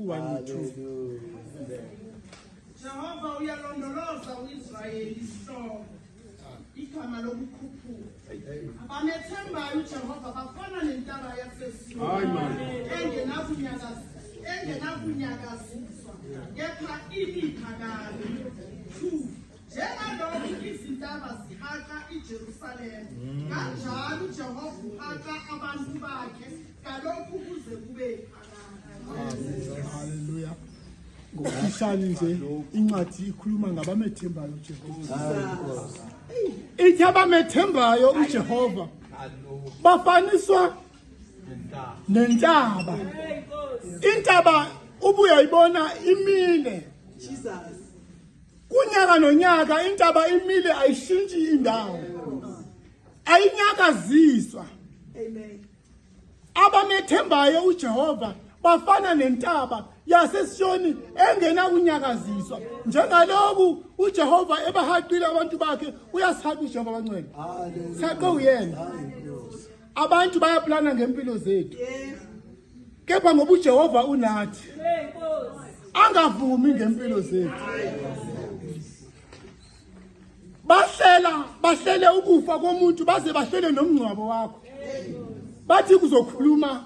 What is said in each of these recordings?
u-1 no-2. Jehova uyalondoloza uIsrayeli isihloko igama lokukhuphuka. Abamethembayo uJehova bafana nentaba yaseSiyoni engenakunyakaziswa kepha imi phakade. 2 Njengalokhu izintaba zihaqa iJerusalema, kanjalo uJehova uhaqa abantu bakhe kalokhu kuze kube phakade. Haleluya. Ngokufishane nje incwadi ikhuluma ngabamethembayo uJehova. Ithi abamethembayo uJehova bafaniswa nentaba. Intaba ubuyayibona imile. Jesus. Kunyaka nonyaka intaba imile ayishintshi indawo. Ayinyakaziswa. Amen. Abamethembayo uJehova bafana nentaba yaseSiyoni engenakunyakaziswa. Njengaloku uJehova ebahaqile abantu bakhe, uyasihaqa uJehova abangcwele. Sihaqwe uyena. Abantu bayaplana ngempilo zethu. Kepha ngoba uJehova unathi. Angavumi ngempilo zethu. Bahlela bahlele ukufa komuntu baze bahlele nomngcwabo wakho. Bathi kuzokhuluma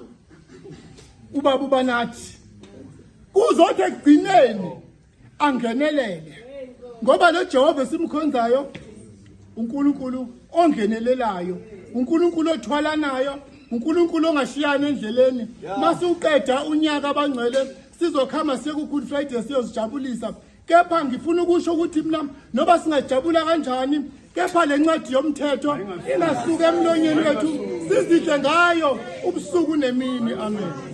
ubaba ubanathi. Kuzothi ekugcineni angenelele. Ngoba lo Jehova esimkhonzayo uNkulunkulu ongenelelayo, uNkulunkulu othwalanayo, uNkulunkulu ongashiyani endleleni. Masuqeda unyaka abangcwele sizokhama siye ku Good Friday siyozijabulisa. Kepha ngifuna ukusho ukuthi mina noba singajabula kanjani kepha le ncwadi yomthetho ingasuka emlonyeni wethu sizidle ngayo ubusuku nemini. Amen.